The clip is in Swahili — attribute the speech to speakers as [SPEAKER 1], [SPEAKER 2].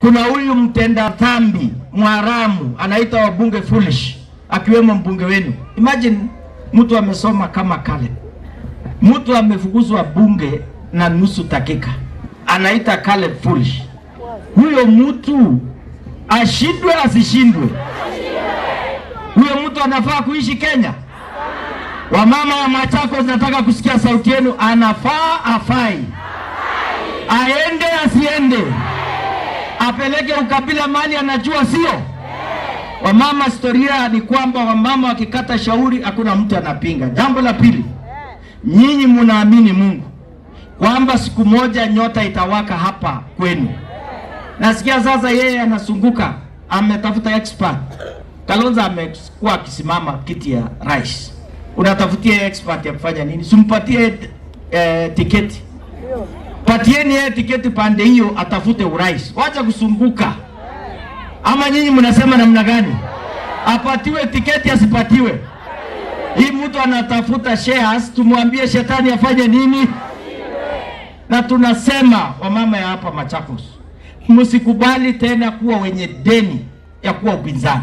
[SPEAKER 1] Kuna huyu mtenda dhambi mwaramu anaita wabunge foolish, akiwemo mbunge wenu. Imagine mtu amesoma kama Caleb, mtu amefukuzwa bunge na nusu dakika, anaita Caleb foolish. Huyo mtu ashindwe asishindwe? Huyo mtu anafaa kuishi Kenya? Wamama wa Machakos, nataka kusikia sauti yenu. Anafaa afai? Aende asiende? Apeleke ukabila mahali anajua, sio? Wamama, historia ni kwamba wamama wakikata shauri hakuna mtu anapinga. Jambo la pili, nyinyi munaamini Mungu kwamba siku moja nyota itawaka hapa kwenu. Nasikia sasa yeye anazunguka, ametafuta expert. Kalonzo amekuwa akisimama kiti ya rais, unatafutia expert ya kufanya nini? Simpatie tiketi, patieni yeye tiketi pande hiyo, atafute urais, wacha kusunguka. Ama nyinyi mnasema namna gani? Apatiwe tiketi asipatiwe? Hii mtu anatafuta shares, tumwambie shetani afanye nini? Na tunasema wamama ya hapa Machakos, msikubali tena kuwa wenye deni ya kuwa upinzani.